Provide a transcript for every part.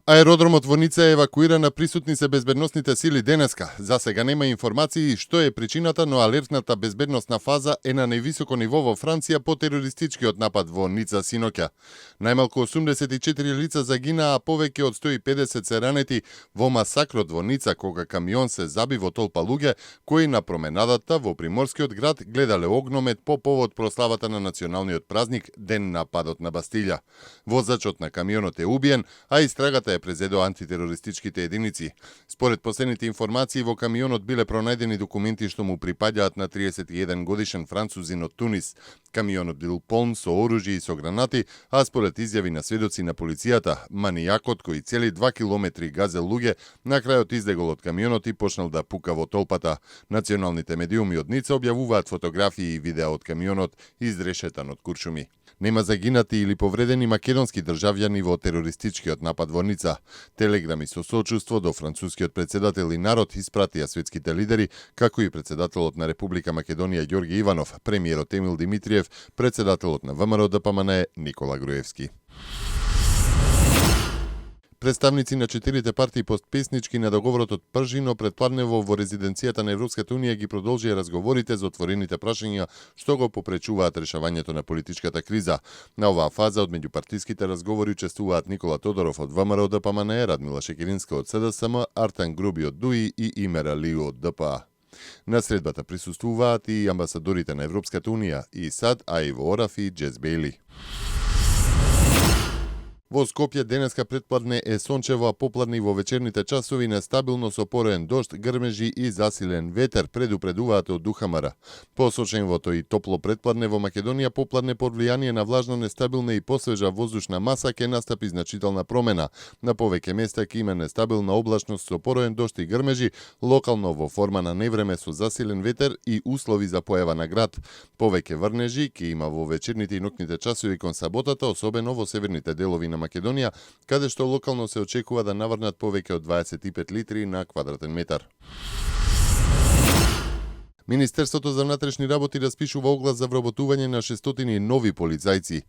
Аеродромот во Ница е евакуирана, присутни се безбедносните сили денеска. За сега нема информации што е причината, но алертната безбедносна фаза е на највисоко ниво во Франција по терористичкиот напад во Ница синоќа. Најмалку 84 лица загинаа, а повеќе од 150 се ранети во масакрот во Ница, кога камион се заби во толпа луѓе кои на променадата во приморскиот град гледале огномет по повод прославата на националниот празник Ден на падот на Бастилја. Возачот на камионот е убиен, а истрагата е презедо антитерористичките единици. Според последните информации, во камионот биле пронајдени документи што му припаѓаат на 31 годишен французин од Тунис. Камионот бил полн со оружје и со гранати, а според изјави на сведоци на полицијата, манијакот кој цели 2 километри газел луѓе, на крајот излегол од камионот и почнал да пука во толпата. Националните медиуми од Ница објавуваат фотографии и видеа од камионот изрешетан од куршуми. Нема загинати или повредени македонски државјани во терористичкиот напад во Ница. Телеграми со сочувство до францускиот председател и народ испратија светските лидери, како и председателот на Република Македонија Ѓорги Иванов, премиерот Емил Димитриев, председателот на ВМРО ДПМН Никола Груевски. Представници на четирите партии постпеснички на договорот од Пржино предпладнево во резиденцијата на Европската унија ги продолжија разговорите за отворените прашања што го попречуваат решавањето на политичката криза. На оваа фаза од меѓупартиските разговори учествуваат Никола Тодоров од ВМРО ДПМН, Радмила Шекеринска од СДСМ, Артан Груби од ДУИ и Имер Алију од ДПА. На средбата присуствуваат и амбасадорите на Европската унија, ИСАД, Аиво Ораф и Джез Бейли. Во Скопје денеска предпладне е сончево, а попладне и во вечерните часови нестабилно со пороен дожд, грмежи и засилен ветер, предупредуваат од ДУХМР. По соченвото и топло предпладне во Македонија, попладне под влијание на влажно, нестабилна и посвежа воздушна маса ќе настапи значителна промена. На повеќе места ќе има нестабилна облачност со пороен дожд и грмежи, локално во форма на невреме со засилен ветер и услови за појава на град. Повеќе врнежи ќе има во вечерните и ноќните часови кон саботата, особено во северните делови на Македонија, каде што локално се очекува да наврнат повеќе од 25 литри на квадратен метар. Министерството за внатрешни работи распишува оглас за вработување на 600 нови полицајци.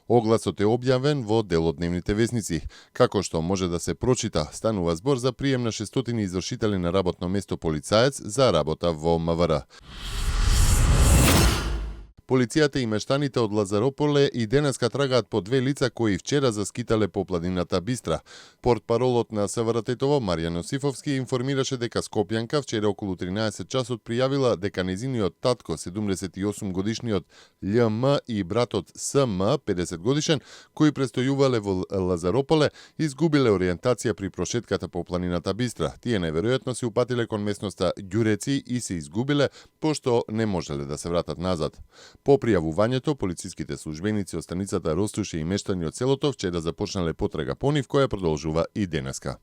Огласот е објавен во делодневните весници. Како што може да се прочита, станува збор за прием на 600 извршители на работно место полицаец за работа во МВР. Полицијата и мештаните од Лазарополе и денеска трагаат по две лица кои вчера заскитале по планината Бистра. Портпаролот на СВР Тетово, Маријан Осифовски, информираше дека Скопјанка вчера околу 13 часот пријавила дека незиниот татко, 78 годишниот љМ и братот СМ, 50 годишен, кои престојувале во Лазарополе, изгубиле ориентација при прошетката по планината Бистра. Тие неверојатно се упатиле кон местноста Ѓуреци и се изгубиле, пошто не можеле да се вратат назад. По пријавувањето, полициските службеници од станицата Ростуше и мештани од селото вчера започнале потрага по нив, која продолжува и денеска.